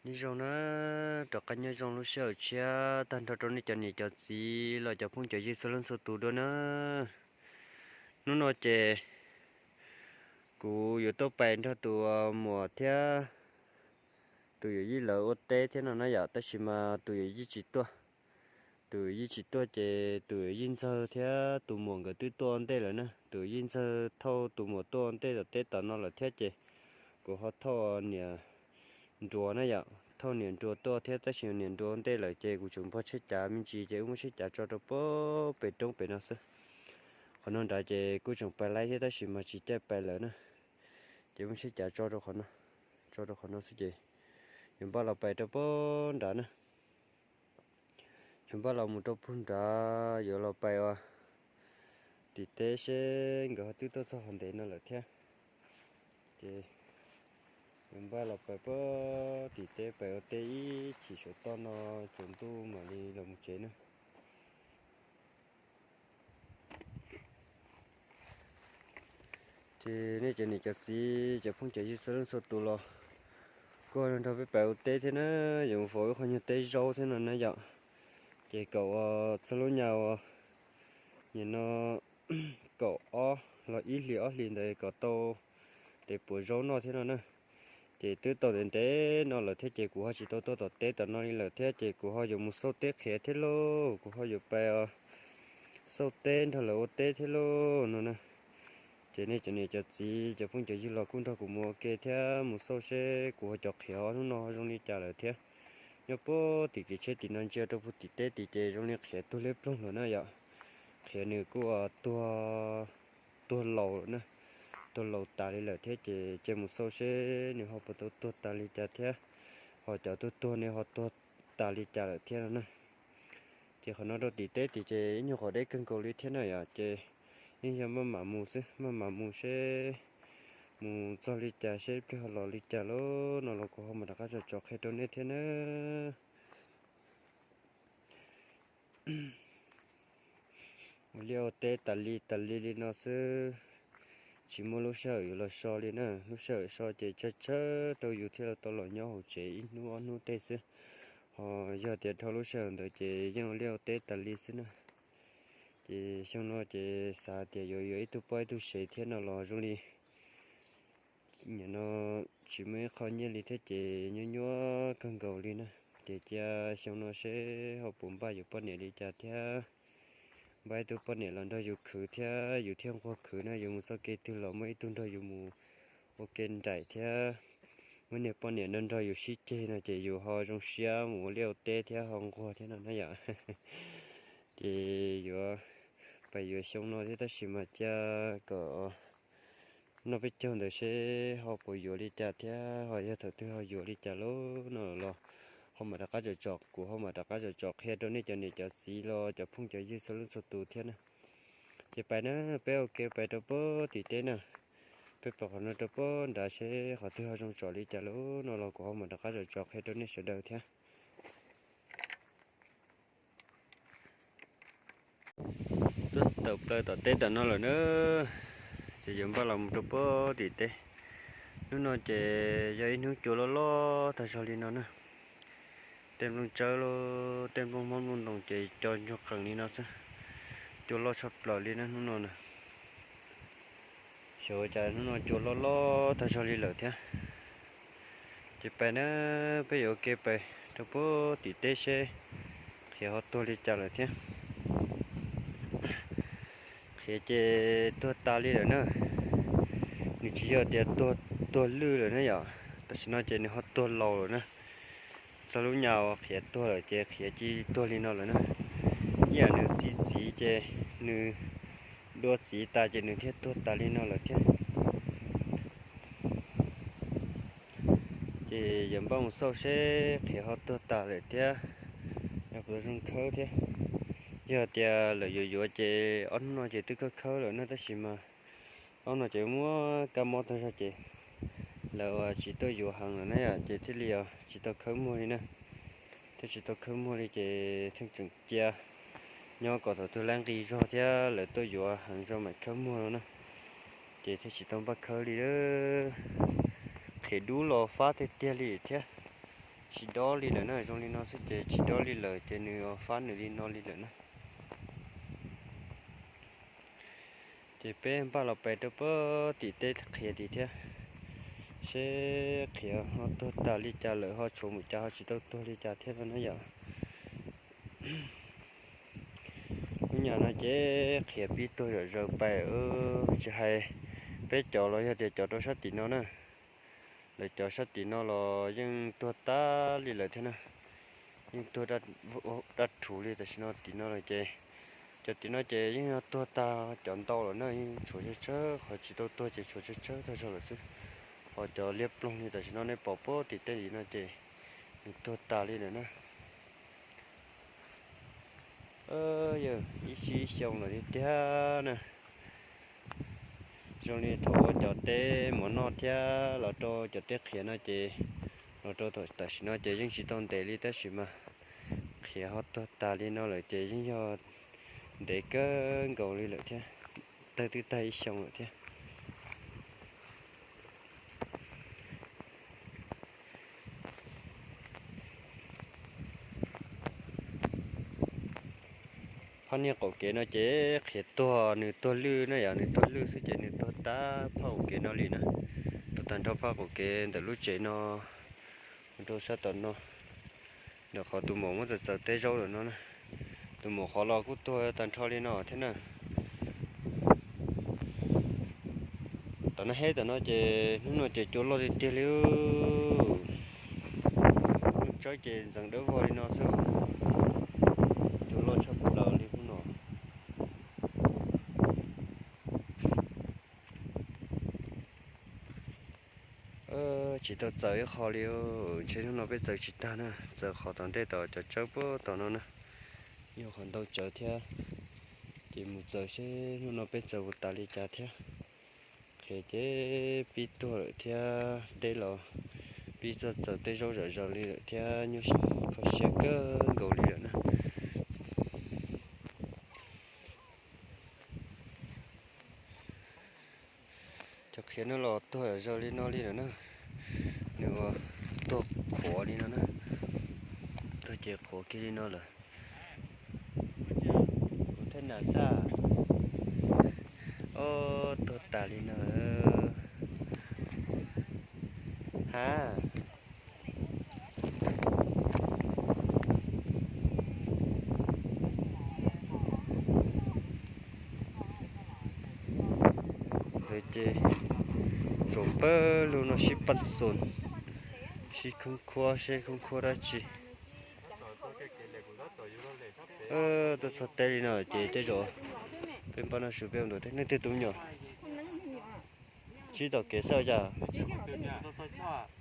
Nyob zoo na, rov qab nyob zoo lub sij hawm tshiab tag nrho rau nej cov niam cov txiv los cov phooj cov ywg txhua leej txhua tus dua na. Hnub no ces kuv yuav tuaj pais nrog tus muam thiab tus yawm yij lawv ua teb thiab no na yom, tab sis mas tus yawm yij tsis tuaj. Tus yawm yij tsis tuaj ces tus yawm yij ntxawg thiab tus muam nkawd twb tuaj ua ntej lawm na. Tus yawm yij ntxawg thauj tus muam tuaj ua ntej tom teb tom no lawm thiab ces kuv ho thauj niam nruas na yom, thauj niam nruas tuaj thiab tab sis niam nruas ua ntej lawm ces kuv tseem npog tsheb cav me ntsis ces wb muab tsheb cav tso rau pem roob pem no xwb. Qhov no nrad ces kuj tseem pais laib thiab tab sis mas tsis caij pais lawm na. Ces muab tsheb cav tso rau qhov no, tso rau qhov no xwb ces yuav npaj los pais rau pem nrad na. Yuav npaj los mus rau pem nrad, yuav los pais ua tim teb seb nkawd ho twb tuaj txog qhov ntev no lawm thiab. Ces yuav npaj los pais pem tim teb pais ua teb ib chim saum toj no tsaus ntuj mam li los mus tsev na. Ces nej cov niam cov txiv cov phooj cov ywg txhua leej txhua tus los kuj nrog peb pais ua teb thiab na, yuav mus faus ib qho nyuag teb zaub thiab no na yom. Ces kaum ua txog lub nyam uas nim no kaum ob los ib hlis ob hlis ntawd kom tau tej puas zaub noj thiab no na. Ces twb tau ntev ntev no lawm thiab ces kuv ho tsis tau tuaj tom teb tom no li lawm thiab ces kuv ho yuav mus xauj teb qhiav thiab lauj, kuv ho yuav pais xauj teb nrog lawv ua teb thiab lauj no na. Ces nej cov niam cov txiv cov phooj cov ywg los kuj nrog kuv mus ua ke thiab mus xauj seb kuv ho cov qhiav hnub no zoo li cas lawm thiab. Nyob puag tim kev tsheb tim no ntsia rau puag tim teb tid ces zoo li qhiav tuag liab ploog lawm na yom. Qhiav nws kuj tuag, tuag laus lawm na, tuag laus tas li lawm thiab ces cia mus xauj seb nws ho puas tau tuag tas li cas thiab, ho cov tuag tuag nws ho tuag tas li cas lawm thiab no na. Ces qhov no rau tim teb tid ces ib nyuag qhov deb kawg nkaus li thiab na yom, ces yeej yog maj mam mus xwb, maj mam mus seb mus txog li cas seb pliag ho los li cas lauj no los kuv ho mam rov qab tsom tsom qhia rau nej thiab na. Ua liaj ua teb tas li tas li li no xwb, tsis muaj lub sij hawm yuav los so li na. Lub sij hawm so ces tsawg tsawg rau yus thiaj li tau los nyob hauv tsev ib hnub ob hnub tej xwb. Ho yog tias dhau lub sij hawm ntawd ces yeej ua liaj ua teb tas li xwb na. Ces xyoo no ces xav tias yuav yuav ib tug poj ib tug sev thiab no los zoo li nim no tsis muaj ib qho nyiaj li thiab ces nyuaj nyuaj kawg nkaus li na. Ces cia xyoo no seb ho puas npaj yuav poj niam li cas thiab, npaj ib tug poj niam los nrog yus khwv thiab yus thiaj nquag khwv na. Yus mus txoj kev twg los muaj ib tug nrog yus mus ua ke nraim thiab muaj niag poj niam nrog nrog yus sib ceg no ces yus ho zoo siab mus ua liaj ua teb thiab ho nquag thiab no na yom. Ces yuav pais yuav xyoo no thiab tab sis mas cia kom noj peb caug ntawd seb ho puas yuav li cas thiab ho yog thaum twg ho yuav li cas lauj no los ho mam rov qab tsom tsom, kuv ho mam rov qab tsom tsom qhia rau nej cov niam cov txiv los cov phooj cov ywg txhua leej txhua tus thiab na. Ces pais na, peb ua ke pais rau puag tim teb na, peb pais qhov no rau puag nrad seb qhov twg ho zoo tsom li cas lauj no los kuv ho mam rov qab tsom tsom qhia rau nej sawv daws thiab. Tuaj tawm plaws tom teb tom no lawm na, ces yuav npaj los mus rau puag tim teb. Hnub no ces yog ib hnub cua loj loj tag zog li no na. Tej nplooj tsawb, tej nplooj hmob nplooj ntoos ces co ntsoog qees li no xwb. Cua loj tshaj plaws li na hnub no na. Xyov ua cas hnub no cua loj loj tag zog li lawm thiab. Ces pais na, peb yuav ua ke pais rau puag tim teb seb qhiav ho tuag li cas lawm thiab. Qhiav ces tuag tas li lawm na. Nws tsis yog tias tuag, tuag lwj lawm na yom, tam sim no ces nws ho tuag laus lawm na. Txog lub nyam uas qhiav tuag lawm ces qhiav cia li tuag li no lawm na. Ib yam nws txi txiv ces nws dua txiv tas ces nws thiaj tuag tas li no lawm thiab. Ces yuav npaj mus xauj seb qhiav ho tuag tas lawm thiab, yog puas zoo khawb thiab. Yog tias lawv yuav yuav ces ob hnub no ces twb khawb khawb lawm na, tab sis mas ob no ces muab kab mob tag zog ces lawv tsis tuaj yuav heev lawm na yom, ces thiaj li tsis tau khawb muag li na. Thiaj tsis tau khawb muag li ces thiaj tseem cia nyob kom thaum twg laib nqi zog thiab lawv tuaj yuav heev zog mam khawb muag no na. Ces thiaj tsis tau npaj khawb li. Qhiav dub los fab tiag tiag li thiab. Tsis dob li lawm na, zoo li no xwb ces tsis dob li lawm ces nws fab nws li no li lawm na. Ces peb npaj los pais rau puag tim teb qhiav tid thiab, seb qhiav ho tuag tas li cas lawm ho tshuav mus cas ho tsis tau tuag li cas thiab no na yom. Lub nyam no ces qhiav pib tuag zom zaws pais, tsis hais peb cov los yog tias cov rau sab tim no na. Lawv cov sab tim no los yeej tuag tag li lawm thiab na. Yeej tuag daj rhuv li tam sim no tim no lawm ces, cov tim no ces yeej yog tuag tag cov ntau lawm na, yeej tshuav tsawg tsawg, qhov tsis tau tuag ces tshuav tsawg tsawg tag zog lawm xwb. Ho cov liab ploog li tam sim no nej pom puag tim tej li no ces nws tuag tas li lawm na. Yog ib sij ib xyoo lawm tiag tiag na. Zoo li thaum ua cov teb mov noj thiab los rau cov teb qhiav no ces, los rau tam sim no ces yeej tsis tau ntev li tab sis mas qhiav ho tuag tas li no lawm ces yeej yog ntev kawg nkaus li lawm thiab, tawg twb tag ib xyoo lawm thiab. Phab niag qaum kev no ces qhiav tuag, nws tuag lwj na yom, nws tuag lwj xwb ces nws tuag tag phab qaum kev no li na. Tuag tag nrho phab qaum kev ntawm lub tsev no, mus rau sab tom no, ntawm qhov tus maum muab txawm txawm teb zaub lawm no na. Tus maum qhov los kuj tuag tag nrho li no thiab na. Tom no, heb tom no ces hnub no ces cua loj tiag tiag li. Hnub tsawb ces ntxeev dawb vog li no xwb. Cua loj tshaj plaws li hnub no. Tsis tau txaws ib qho li, ntshe hnub no peb txaws tsis tag na, txaws qhov tom ntej tom cov tsawb puag tom no na, yog qhov ntau tsawv thiab. Ces mus txaws seb hnub no peb txaws puas tas li cas thiab. Qhiav ces pib tuag lawm thiab, teb los pib txawj txaws tej zaub zom zaws li lawm thiab, nyuaj kho siab kawg nkaus li lawm na. Cov qhiav no los tuag zom zaws li no li lawm na. Nws ua tuag qhuav li no na. Tuag ces qhuav kiag li no lawm. Kuv thaj nam xaj. Ob, tuag tas li no. Ha. Ntawd ces tsuas pawg lug no sib paj xus, sib khoob khuab seb khoob khuab dab tsi. Tuaj txog teb li no ces tej zaum peb npaj noj su peb ua ntu teb. Leej twg tus me nyuam? Tsib tom kev xwb cas?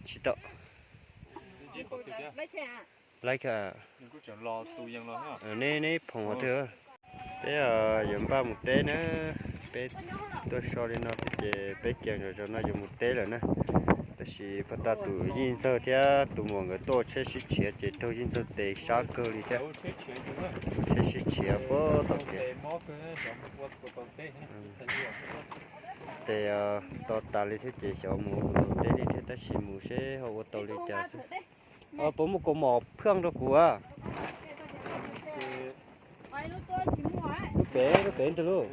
Tsib tom. Laib kawg. Neb, neb phoom qhov twg? Peb yuav npaj mus teb na. Peb tuaj so li no xwb ces peb kiag zom zaws no yuav mus teb lawm na. Tab sis pog tas tus yij ntxawg thiab tus muam nkawd tuaj tsheb sib tshiav ces raug yij ntxawg tes sab kawg li thiab. Tsheb sib tshiav puag tom kev. Tes to tas li thiab ces xyov mus ua teb li thiab tab sis mus seb ho ua tau li cas xwb. Puas muaj kaus mom phaj rau kuv? Lub pem, lub pem ntawd lauj.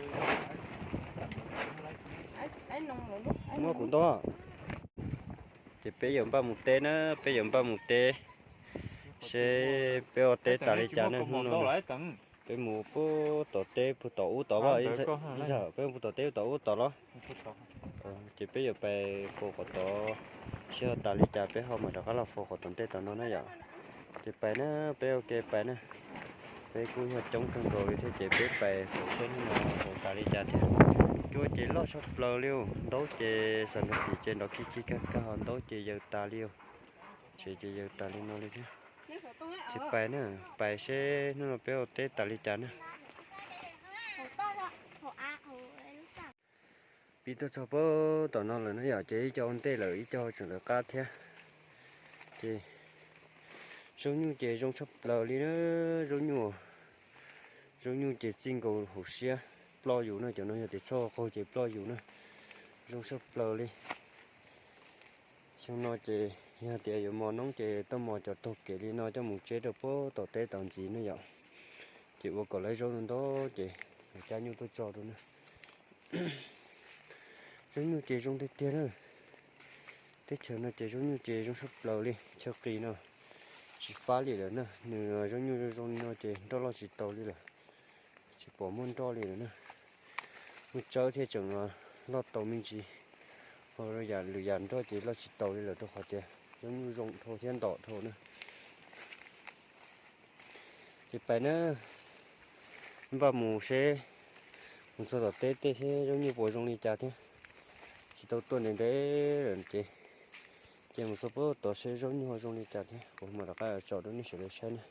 Muab kuv nto. Ces peb yuav npaj mus teb na, peb yuav npaj mus teb seb peb ua teb tas li cas na hnub no. Peb mus puag tom teb puag tom ub tod, peb mus puag tom teb puag tom ub tod los. Ces peb yuav pais faus qhov tod, seb ho tas li cas peb ho mam rov qab los faus qhov tom ntej tom no na yom. Ces pais na, peb ua ke pais na. Peb kuj yog coob kawg nkaus li thiab ces peb pais faus seb hnub no faus tas li cas thiab. Cua ces loj tshaj plaws li, ntaub ces xam nkaus xim ces nrov ki ki kag kag, ntaub ces yaws tas li, tsev ces yaws tas li no li thiab. Ces pais na, pais seb hnub no peb ua teb tas li cas na. Pib tuaj txog puag tom no lawm na yom, ces ib co ua ntej lawm ib co tseem lawv qab thiab. Ces zaub nyuj ces zoo tshaj plaws li na, zaub nyuj, zaub nyuj ces txij nkaus hauv siab ploj yus na, cov no yog tias txhob qaug ces ploj yus na, zoo tshaj plaws li. Xyoo no ces Yog tias yuav mos noob ces tuaj mos cov taug kev li no coj mus tseb rau puag tom teb tom ntxiv na yom. Ces ua kom lawv zaub ntau ces cab nyuj tuaj tso rau na. Zaub nyuj ces zoo tiag tiag na. Teb chaws no ces zaub nyuj ces zoo tshaj plaws li, chaw qis no tsis fab li lawm na. Nws zaub nyuj zoo zoo li no ces nroj loj tsis taus li lawm. Tsis pom muaj nroj li lawm na. Muaj tsawb thiaj tseem loj tau me ntsis, ho yam lwm yam nroj ces loj tsis taus li lawm rau qhov tias zaub nyuj zoo dhau thiab ntom dhau na. Ces pais na, npaj mus seb mus txog tom teb tej thiab zaub nyuj puas zoo li cas thiab. Tsis tau tuaj ntev ntev lawm ces, ces mus txog puag tod seb zaub nyuj ho zoo li cas thiab kuv mam rov qab tso rau nej sawv daws saib na.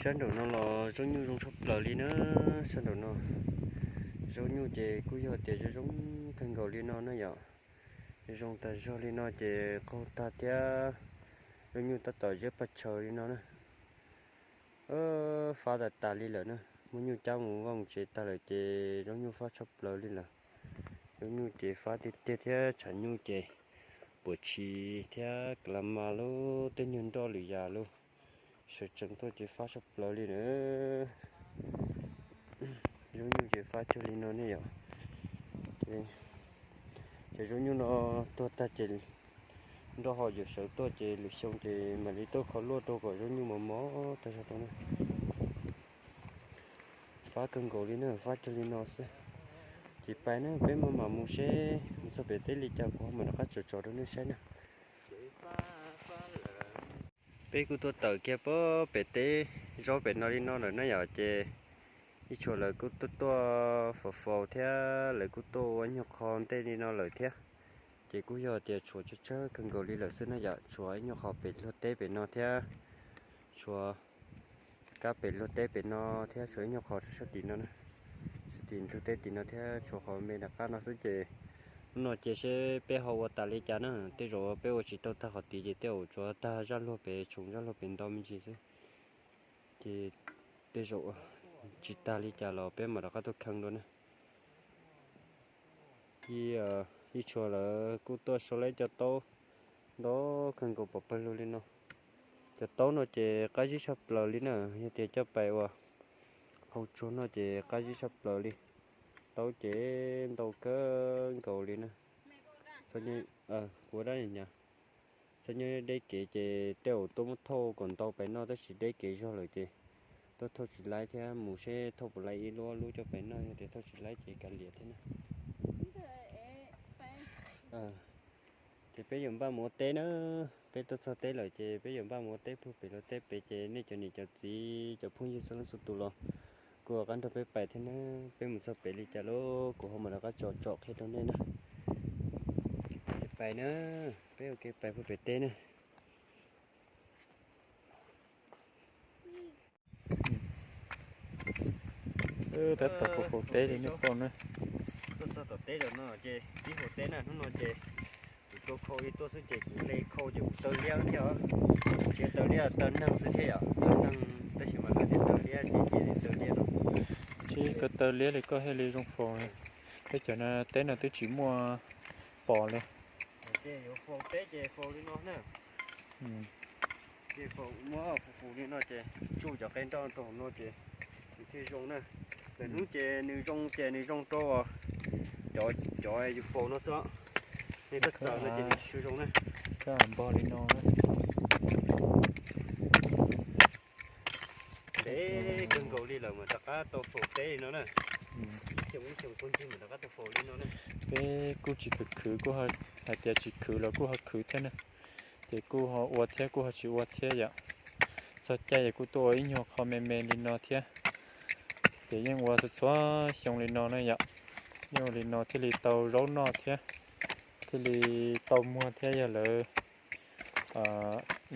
Sab nraum no los zaub nyuj zoo tshaj plaws li na. Sab nraum no zaub nyuj ces kuj yog tias zoo zoo kawg nkaus li no na yom. Zoo tag zog li no ces qaug tag thiab, zaub nyuj tab tom ziab paj tshaws li no na. Fab tas tas li lawm na, muab nyuj cab mus vaj mus tsev tag lawm ces zaub nyuj fab tshaj plaws li lawm. Zaub nyuj ces fab tiag tiag thiab tshav nyuj ces puas tshis thiab ka la mas lub tej niag nroj lwm yam lub sawv tsees tuaj ces fab tshaj plaws li na. Zaub nyuj ces fab cuag li no ne yom. Ces zaub nyuj no tuag tag ces nroj ho yuav sawv tuaj ces lwm xyoo ces mam li tuaj kho luaj rau kom zaub nyuj mos mos tag zog rau na. Fab kawg nkaus li na, fab cuag li no xwb. Ces pais na, peb maj mam mus seb mus txog pem teb li cas kuv ho mam rov qab tsom tsom rau nej saib na. Peb kuj tuaj tawm kiag puag pem teb zaub pem no li no lawm na yom, ces ib tshuav lawv kuj tuaj tuaj faus faus thiab lawv kuj tuaj ua ib nyuag qho ntej li no lawm thiab. Ces kuj yog tias tshuav tsawg tsawg kawg nkaus li lawm xwb na yom, tshuav ib nyuag qho pem luag teb pem no thiab, tshuav kab pem luag teb pem no thiab tshuav ib nyuag qho sab tim no, sab tim ntug teb tim no thiab tshuav qhov me nram qab no xwb ces hnub no ces seb peb ho ua tas li cas na, tej zaum peb ua tsis tau tag qhov tid ces tej zaum tshuav tag zaj luag pem, tshoov zaj luag pem ntau me ntsis xwb. Ces tej zaum tsis tag li cas los peb mam rov qab tuaj kheej dua na. Ib tshuav lawv kuj tuaj sau lawv cov taub ntau kawg nkaus pov pawg lug li no. Cov taub no ces qab zib tshaj plaws li na, yog tias coj pais ua hau tsuag no ces qab zib tshaj plaws li. Taub ces ntau kawg nkaus li na. Kuv dab nyab, txhob nyob deb kev ces tej zaum tuaj muab thauj kom ntau pais noj tab sis deb kev zog lawm ces tuaj thauj tsis laib thiab, mus seb thauj puas laib ib lub ob lub coj pais noj, yog tias thauj tsis laib ces kav liam thiab na. Ces peb yuav npaj mus ua teb na, peb tuaj txog teb lawm ces peb yuav npaj mus ua teb puag pem luag teb pem ces nej cov niam cov txiv cov phooj ywg txhua leej txhua tus los kuj rov qab nrog peb pais thiab na. Peb mus txog pem li cas los kuv ho mam rov qab tsom tsom qhia rau nej na. Ces pais na, peb ua ke pais puag pem teb na. Tab tom faus faus teb li nej pom na. Tuaj txog tom teb lawm no ces pib faus teb na, hnub no ces kuv tuaj khau li tuaj xwb ces kuv li khau ces kuv taw liab thiab os. Kuv tsis taw liab, taw neeg xwb thiab yom, taw neeg tab sis mas lawv tias taw liab ces cia li taw liab no. Tsis koj taw liab li koj thiaj li zoo faus. Teb chaws no teb no twb tsis muaj pos li. Ces yuav faus teb ces faus li no na. Ces faus muab faus faus li no ces tsuj cov qe nroj rau hauv no ces nws thiaj zoo na. Lwm hnub ces nws zoo ces nws zoo rau cov, cov yus faus no xwb. Nej koj txawm no ces nws tsis zoo na. Koj npog li no. Ntev kawg nkaus li lawm mas rov qab tau faus teb li no na. Ib xyoos ib xyoos puag ncig mas rov qab tau faus li no na. Peb kuj tsis khwv khwv, kuj hais tias tsis khwv los kuj ho khwv thiab na. Ces kuj ho ua thiab kuj ho tsis ua thiab yom. Txog caij es kuj tuaj ua ib nyuag qho me me li no thiab. Ces yeej ua txhua txhua xyoo li no na yom. Yeej ua li no thiaj li tau zaub noj thiab, thiaj li tau muag thiab yog lawv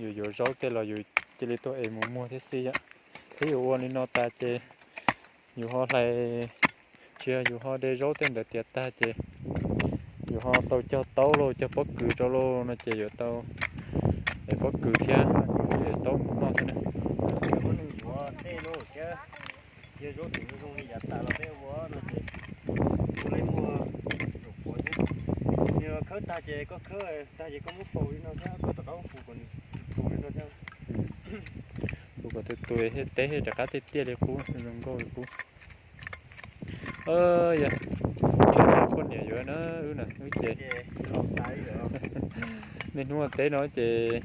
yus yuav zaub tej los yus cia li tuaj es mus muag thiab xwb yom. Thiab yus ua li no tas ces yus ho hlais, tsis yog yus ho de zaub tej ntawd tiav tag ces yus ho tau cog taub lauj, cog pob kws rau lauj no ces yuav tau es pob kws thiab es taub mus noj thiab na. Yog zaub tseem zoo li yav tas los peb ua no ces kuj muaj zaub pov thiab. Khawb tag ces koj khawb tag ces koj muab faus li no thiab, koj rov qab muab faus kom nws tus tus li no thiab. Faus kom tus tus thiaj teb thiaj rov qab tiaj tiaj li qub, zoo nkauj li qub. Yog, tsis tau poj niam yuav na, wb na, wb ces niaj hnub ua teb no ces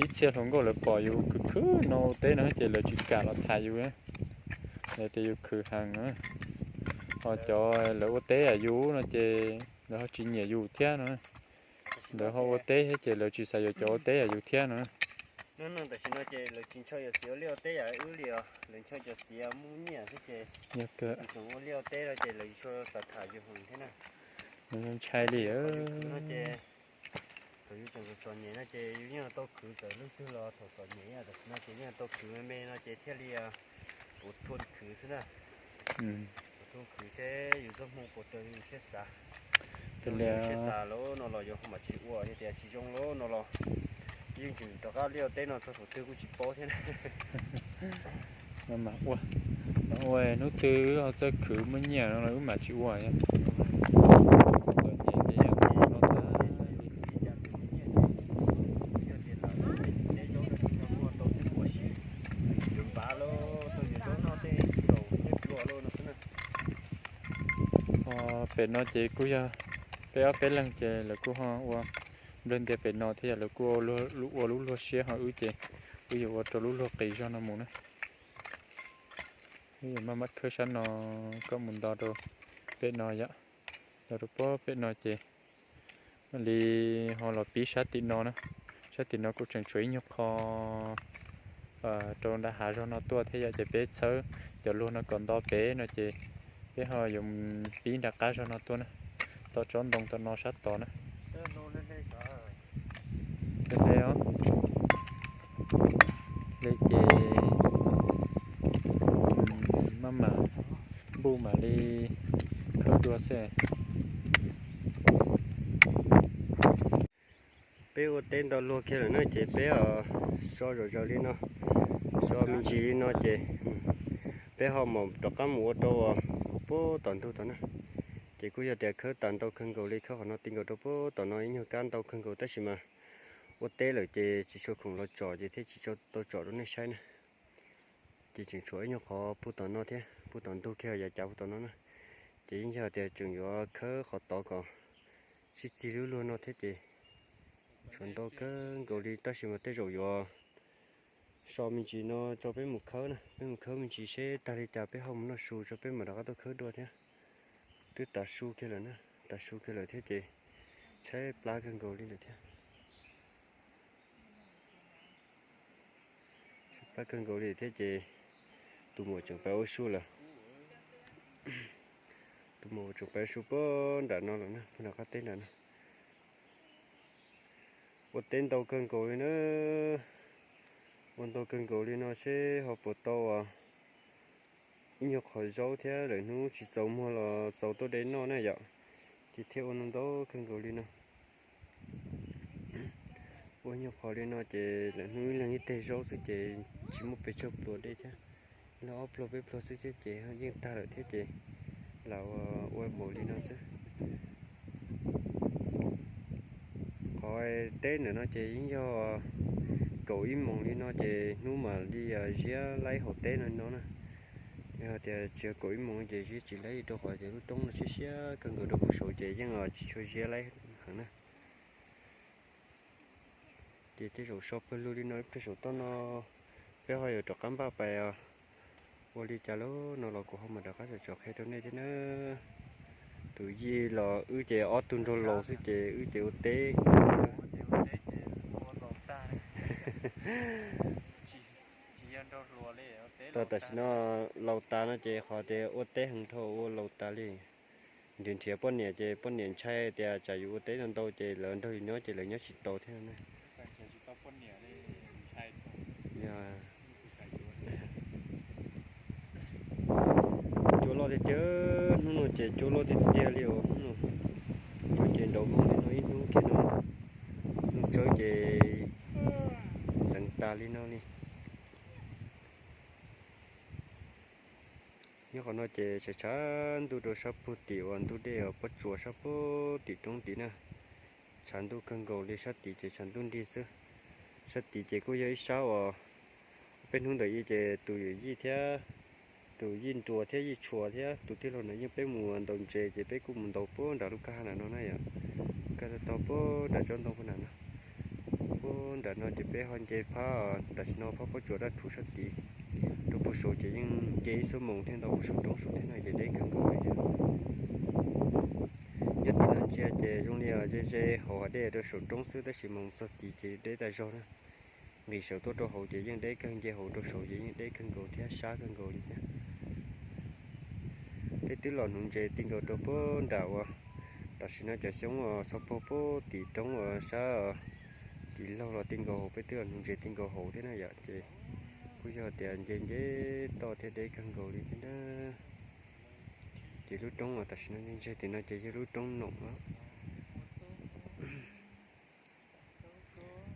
ib txhia hluas nkauj lawv pom yus khwv khwv no ua teb no ces lawv tsis kam los tham yus, lawv tias yus khwv heev na. Ho cov lawv ua teb yus no ces lawv ho tsis nyiam yus thiab no. Lawv ho ua teb thiab ces lawv tsis xav yuav cov ua teb yus thiab no. Tam sim no ces lawv tsis ntshaw cov txiv ua liaj ua teb yam wb li os, lawv ntshaw cov txiv muaj nyiaj xwb ces yog tseem ua liaj ua teb no ces lawv tsis tshua xav tham yus heev thiab na. Ntshai li. Ces thaum yus tseem txom nyem no ces yus yeej tau khwv txawm leej twg los thaum txom nyem, tam sim no ces yeej tau khwv me me no ces thiaj li puas thuaj khwv xwb na. Puas thuaj khwv seb yus txoj hmoo puas raws li yus siab xav. Yog yus siab xav lawm no los yus ho mam tsis ua, yog tias tsis zoo lawm no los yeej tseem rov qab liaj ua teb no txog thaum twg kuj tsis paub thiab na. Ua, ua hnub twg ho txawj khwv muaj nyiaj no los wb mam tsis ua. Pem no ces kuj yog peb ob peb leeg ces lawv kuj ho ua nplawg ntias pem no thiab, yog lawv kuj ua lub luag siab, ho wb ces wb yuav ua rau lub luag qis zog no mus na. Wb yuav maj mam khawb sab no kom mus nto rau pem no yom, nto rau pem no ces mam li ho los pib sab tim no na. Sab tim no kuj tseem tshuav ib nyuag qho rau nram hav zog no tuaj thiab yom, ces peb txhawb cov luag no kom nto pem no ces peb ho yuav pib nram qab zog no tuaj na, tom tsob ntoo tom no sab tod na. Hle os, hle ces maj mam npuj mam li khawb dua xwb. Peb ua teb nto luag kiag lawm na ces peb so zom zaws li no, so me ntsis li no ces peb ho mam rov qab mus ua rau puag tom ntug tod na. Ces kuj yog tias khawb tas ntau kawg nkaus li, khawb qhov no ti nkaus rau puag tom no ib nyuag kab ntau kawg nkaus tab sis mas ua teb lawm ces tsis tshua khoom los tsom ces thiaj tsis tau tsom rau nej saib na. Ces tseem tshuav ib nyuag qhov puag tom no thiab, puag tom ntug kiag yav cav puag tom no na. Ces yeej yog tias tseem yuav khawb qhov tod kom sib txig lub luag no thiab ces tshuav ntau kawg nkaus li tab sis mas tej zaum yuav so me ntsis no tso peb mus khawb na, peb mus khawb me ntsis seb tag li cas peb ho mus noj su tso peb mam rov qab tuaj khawb dua thiab. Twb tav su kiag lawm na, tav su kiag lawm thiab ces tshaib plab kawg nkaus li lawm thiab. Tshaib plab kawg nkaus li thiab ces tus muam tseem pais ua su lawm. Tus muam tseem pais ua su puag nram no lawm na, puag nram qab teb nram no. Ua teb ntau kawg nkaus li na. Ua ntau kawg nkaus li no seb ho puas tau ib nyuag qhov zaub thiab lawm hnub tsis txaus muag los txaus tuaj de noj na yom. Ces thiaj ua ntau kawg nkaus li no. Ua nyuag qhov li no ces lawm hnub ib leeg ib teg zaub xwb ces tsis muaj pes tsawg pluas dej thiab. Ib leeg ob pluag peb pluag xwb thiab ces yeej tag lawm thiab ces lam ua npaum li no xwb. Qhov teb ntawm no ces yeej yog kaum ib moos li no ces hnub mam li ziab laib hauv teb no no na. Yog tias tsis yog kaum ib moos ces ziab tsis laib rau qhov tias lub roob no siab siab kawg nkaus rau puag saud ces yeej tsis tshua ziab laib heev na. Ces tej zaum so pawg lug li no ib pliag saum toj no peb ho yuav rov qab npaj pais ua li cas lawm no los kuv ho mam rov qab tsom tsom qhia rau nej thiab na. Tus yij los wb ces ob tug nraug laus xwb ces wb ces ua teb. Tam sim no laus tas no ces qhov tias ua teb heev dhau ua laus tas li. Nrhiav nrhiav poj niam ces poj niam ntshai tias tsam yus ua teb ntau ntau ces lawv nrog yus nyob ces lawv nyob tsis tau thiab na. Cua loj tiag tiag, hnub no ces cua loj tiag tiag li os hnub no. Cua ces nraum no ib hnub kiag no, nplooj tsawb ces ntxeev tas li no li. Nyob qhov no ces tshav tshav ntuj rau sab puag tim uas ntug dej uas pob tsuas sab puag tim roob tid na. Tshav ntuj kawg nkaus li, sab tid ces tshav ntuj nrig xwb. Sab tid ces kuj yog ib sab uas peb hnub ntawd ces tus yawm yij thiab, tus yij nruas thiab yij tshua thiab tus tij laug na yeej peb mus ntaus ntses ces peb kuj mus ntaus puag nram lub kaj ha nram no na yom. Kaj tog puag nram tsob ntoo puag nram no. Puag nram no ces peb ho nce phab, tam sim no phab pob tsuas dab rhuv sab tid. Rau puag saud ces yeej nce ib xuab moos thiab ntau puag saum roob saud thiab no ces deb kawg nkaus li thiab. Nyob tim no ntsia ces zoo li ze ze hauv hav dej rau saum roob xwb tab sis moos txog tid ces deb tas zog na. Nqis saum tuaj rau hauv ces yeej deb kawg, nce hauv rau saud ces yeej deb kawg nkaus thiab sab kawg nkaus li thiab. Peb twb los hnuv ntses ti nkaus rau puag nram uas tam sim no cov xyoob uas txho puag puag tim roob uas sab tim laug los ti nkaus hauv, peb twb los hnuv ntses ti nkaus hauv thiab na yom. Ces kuj yog tias nce nce toj thiab deb kawg nkaus li thiab na. Ces lub roob uas tam sim no ntseg tim no ces yog lub roob Noom na.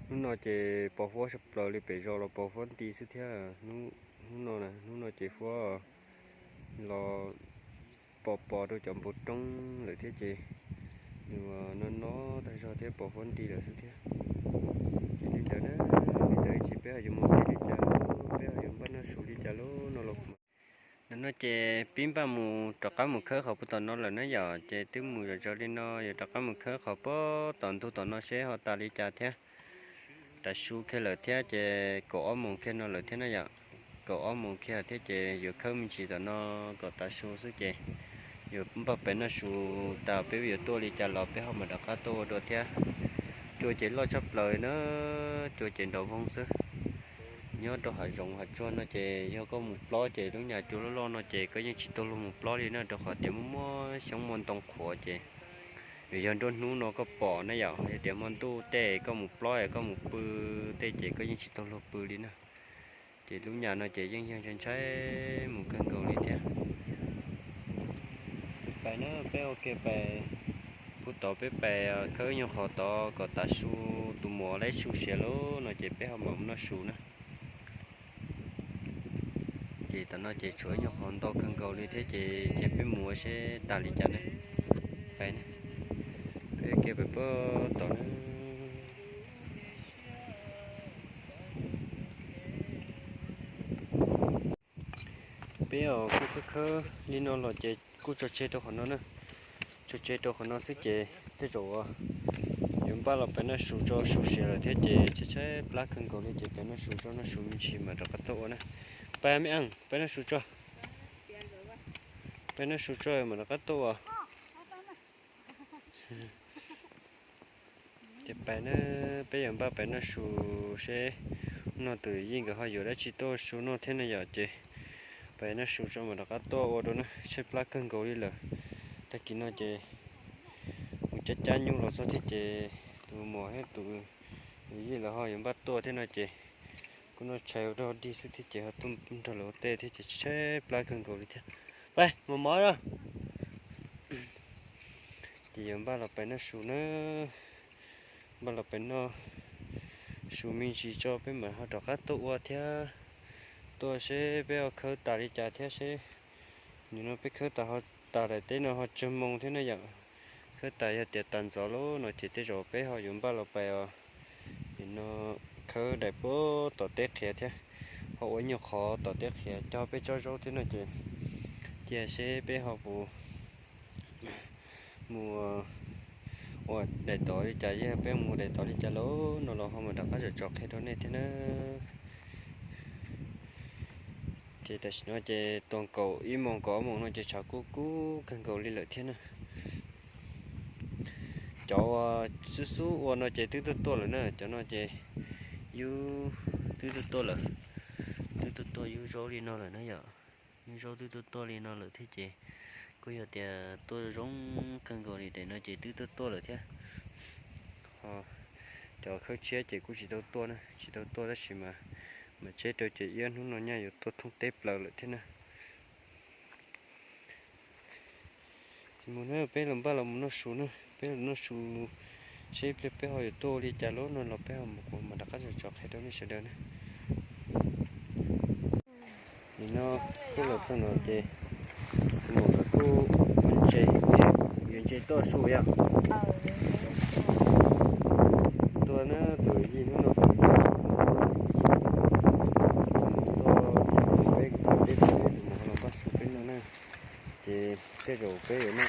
Hnub no ces pos huab sab plaws li, pem zos los pos huab nti xwb thiab. Hnub no, hnub no ces huab los pos pos rau cov npoo roob lawm thiab ces nws no no tag zog thiab pos huab nti lawm xwb thiab. Ces li ntawd na, li ntawd ib tsam peb ho yuav mus li cas, peb ho yuav npaj noj su li cas lauj no los. Nim no ces pib npaj mus rov qab mus khawb qhov puag tom no lawm na yom, ces twb mus zom zaws li no yuav rov qab mus khawb qhov puag tom ntug tom no seb ho tas li cas thiab. Tav su kiag lawm thiab ces kaum ob moos kiag no lawm thiab na yom. Kaum ob moos kiag thiab ces yuav khawb me ntsis tom no kom tav su xwb ces yuav npaj pem noj su tas peb yuav tuaj li cas los peb ho mam rov qab tuaj ua dua thiab. Cua ces loj tshaj plaws na, cua ces nrov voog xwb. Nyob rau hav zoov hav tsuag no ces yog koj mus plob ces lub nyuag cua loj loj no ces koj yeej tsis tau luag mus plob li na, rau qhov tias muaj muaj xyoob muaj ntoo qhuav ces yog nruab hnub no koj pom na yom, yog tias hmo ntuj tej koj mus plob es koj mus pw tej ces koj yeej tsis tau luag pw li na. Ces lub nyuag no ces yeej yog ntshai ntshai mus kawg nkaus li thiab. Pais na, peb ua ke pais, puag tod peb pais khawb nyuag qhov tod kom tav su, tus muam lawv su siav lawm no ces peb ho mam noj su na. Ces tom no ces tshuav ib nyuag qhov ntau kawg nkaus li thiab ces cia peb mus ua seb tas li cas na. Pais na, peb ua ke pais puag tod na. Peb os kuj khawb khawb li no los ces kuj tso tseg rau qhov no na. Tso tseg rau qhov no xwb ces tej zaum yuav npaj los pem noj su tso, su siav lawm thiab ces tshaib tshaib plab kawg nkaus li ces pem noj su tso, noj su me ntsis mam rov qab tuaj ua na. Pais me eej, pem noj su tso. Pem noj su tso mam rov qab tuaj ua. Ces pais na, peb yuav npaj pais noj su seb no tus yij nkawd ho yuav dab tsi tuaj su noj thiab na yom. Ces pais noj su tso mam rov qab tuaj ua dua na, tshaib plab kawg nkaus li lawm. Tag kis no ces mus cab cab nyuj los txog thiab ces tus muam thiab tus yij lawv ho yuav npaj tuaj thiab no ces kuj noj tshais ua dog dig xwb thiab ces ho tuaj nrog lawv ua teb thiab ces tshaib plab kawg nkaus li thiab. Pais mus mov os. Ces yuav npaj los pais noj su na, npaj los pais noj su me ntsis tso peb mam ho rov qab tuaj ua thiab, tuaj seb peb ho khawb tas li cas thiab seb. Nim no peb khawb tas ho, tas daim teb no ho tsawg moo thiab na yom. Khawb tas yog tias tas ntxov lawm no ces tej zaum peb ho yuav npaj los pais os. Nim no khawb daim puag tom teb qhiav thiab, ho ua ib nyuag qhov tom teb qhiav cog peb tsob zaub thiab no ces cia seb peb ho puas mus ua daim tod li cas, yog peb mus daim tod li cas lawm no los ho mam rov qab tsom tsom qhia rau nej thiab na. Ces tam sim no ces tag kaum ib moos kaum ob moos no ces tshav kuj kub kawg nkaus li lawm thiab na. Cov uas xub xub ua no ces twb tuaj tuaj lawm na, cov no ces yub twb tuaj tuaj lawm, twb tuaj tuaj yub zaub li no lawm na yom. Yub zaub twb tuaj tuaj li no lawm thiab ces kuj yog tias tuaj zoo kawg nkaus li, daim no ces twb tuaj tuaj lawm thiab. Ho cov khawb tshiab ces kuj tsis tau tuaj na, tsis tau tuaj tab sis mas mam tseb rau ces ib ob hnub no nyaj yuav tuaj thoob teb plaws lawm thiab na. Mus na, peb los npaj los mus noj su na, peb los noj su seb ib pliag peb ho yuav tuaj ua li cas lawm no los peb ho mus kuv mam rov qab tsom tsom qhia rau nej sawv daws na. Nim no kuj los txog no ces tus muam nkawd kuj ua ntses, yuav ntses tuaj su yom.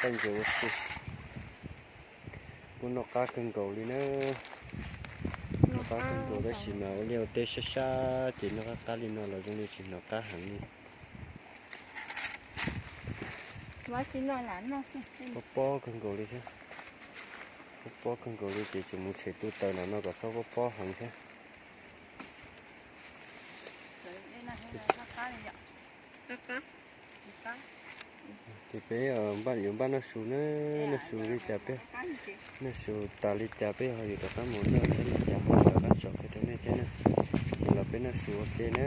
Ntses ua si, kuj noj qab kawg nkaus li na. Noj qab kawg nkaus tab sis mas ua liaj ua teb sab sab ces noj qab qab li no los zoo li tsis hnov qab heev li. Pob pob kawg nkaus li thiab. Pob pob kawg nkaus li ces tseem mus tshem tu taws no no kom txhob pob pob heev thiab. Ces peb yuav npaj noj su na, noj su li cas peb, noj su tas li cas peb ho yuav rov qab mus noj thiab li cas ho rov qab tso peb rau nej thiab na. Ces los peb noj su ua ke na.